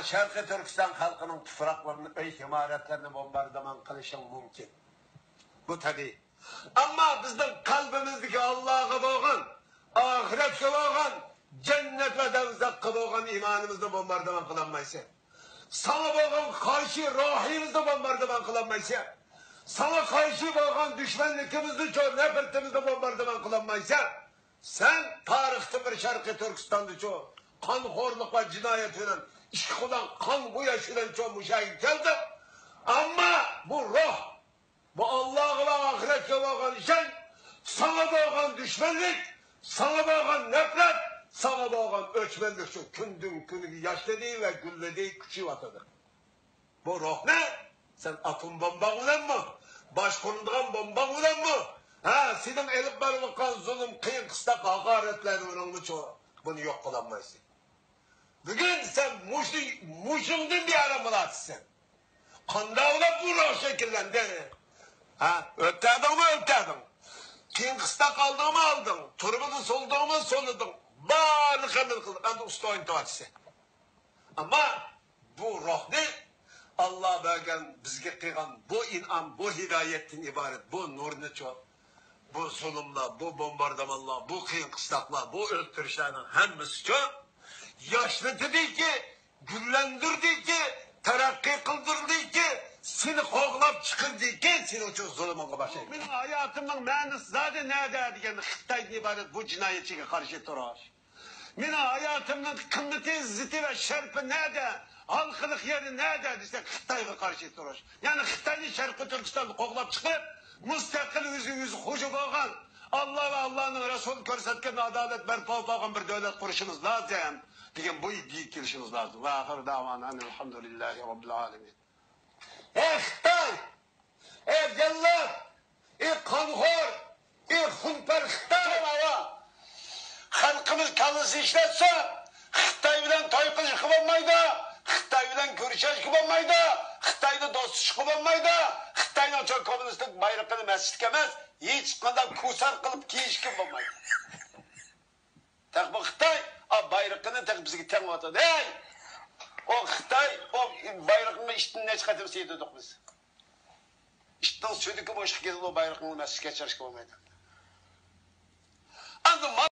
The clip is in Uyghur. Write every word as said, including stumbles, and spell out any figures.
شەرقىي تۈركىستان خەلقىنىڭ تۇپراقلىرىنى، ئۆي ئىمارەتلىرىنى بومباردىمان قىلىشىڭ مۇمكىن. بۇ تەبىئىي. ئەمما بىزنىڭ قەلبىمىزدىكى ئاللاغا بولغان، ئاخىرەتكە بولغان، جەننەت ۋە دوزاخقا بولغان ئىمانىمىزنى بومباردىمان قىلالمايسەن. ساڭا بولغان قارشى روھىمىزنى بومباردىمان قىلالمايسەن. ساڭا قارشى بولغان دۈشمەنلىكىمىزنىچۇ، نەپرىتىمىزنى بومباردىمان قىلالمايسەن. سەن تارىختا بىر شەرقىي تۈركىستاندىچۇ قانخورلۇق ۋە جىنايەت بىلەن، ئىككى قولۇڭ قان بوياش بىلەنچۇ مۇشۇ يەرگە كەلدىڭ. ئەمما بۇ روھ، بۇ ئاللاغا ۋە ئاخىرەتكە بولغان ئىشەنچ، ساڭا بولغان دۈشمەنلىك، ساڭا بولغان نەپرەت، ساڭا بولغان ئۆچمەنلىك شۇ كۈندىن كۈنگە ياشنىدى ۋە گۈللىدى، كۈچىيىۋاتىدۇ. بۇ روھنى سەن ئاتوم بومباڭ بىلەنمۇ، باشقۇرىدىغان بومباڭ بىلەنمۇ، ھە، سېنىڭ ئېلىپ بارىۋاتقان زۇلۇم، قىيىن قىستاق، ھاقارەتلەرنى بىلەنمۇچۇ بۇنى يوق قىلالمايسەن. بۈگۈن سەن مۇشۇ، مۇشۇڭدىن بىئارام بولاتسەن. قانداق بولۇپ بۇ روھ شەكىللەندى؟ ھە، ئۆتەدىڭمۇ ئۆتەدىڭ. قىيىن قىستاق ئالدىڭمۇ ئالدىڭ. تۈرمىدە سولىدىڭمۇ سولىدىڭ. بارلىق ئەمەل قىلدىڭ. ئەمدى ئۇستا ئوينىتىۋاتىسەن. ئەمما بۇ روھنى، ئاللا بەرگەن، بىزگە قىلغان بۇ ئىنئام، بۇ ھىدايەتتىن ئىبارەت بۇ نۇرنىچۇ، بۇ زۇلۇملار، بۇ بومباردىمانلار، بۇ قىيىن قىستاقلار، بۇ ئۆلتۈرۈشلەرنىڭ ھەممىسىچۇ ياشنىتىدىكى، گۈللەندۈردىكى، تەرەققىي قىلدۇردىكى، سېنى قوغلاپ چىقىردىكى، سېنىڭچۇ زۇلۇمۇڭغا باشلايدۇ. مېنىڭ ھاياتىمنىڭ مەنىسى زادى نەدە دېگەندە، خىتايدىن ئىبارەت بۇ جىنايەتچىگە قارشى تۇرۇش. مېنىڭ ھاياتىمنىڭ قىممىتى، ئىززىتى ۋە شەرىپى نەدە؟ ھالقىلىق يېرى نەدە دېسەك، خىتايغا قارشى تۇرۇش. يەنى خىتاينى شەرقىي تۈركىستاندا قوغلاپ چىقىپ، مۇستەقىل، ئۆزى، ئۆزى خوجا بولغان، ئاللا ۋە ئاللانىڭ رەسۇلى كۆرسەتكەن ئادالەت بەرپا بولغان بىر دۆلەت قۇرۇشىمىز لازىم دېگەن بۇ ئىدىيەگە كېلىشىمىز لازىم. ۋە ئاخىر دەۋانا ئەنىلھەمدۇلىللاھى رەببىل ئالەمىن. ئەي خىتاي! ئەي جەللات! ئەي قانخور! ئەي خۇنپەر خىتاي! ئاۋا! خەلقىمىز كاللىسى ئىشلەتسە، خىتاي بىلەن توي قىلىشقا بولمايدۇ، خىتاي بىلەن كۆرۈشۈشكە بولمايدۇ، خىتايدا دوستلىشىشقا بولمايدۇ، خىتاينىڭ چوڭ كوممۇنىستىك بايرىقىنى مەسچىتكە ئەمەس، ھېچقانداق كۇسار قىلىپ كىيىشكە بولمايدۇ. تېخى بۇ خىتاي، ئا، بايرىقىنى تېخى بىزگە تەڭلەۋاتىدۇ. ھەي! ئۇ خىتاي، ئۇ بايرىقىڭنى ئىتتىن نەچچە قېتىم سىيدۇردۇق بىز. ئىتنىڭ سۈيدۈكى بوشقا كېتىدۇ، بايرىقىڭنى مەسچىتكە ئەچىرىشكە بولمايدۇ. ئەمدى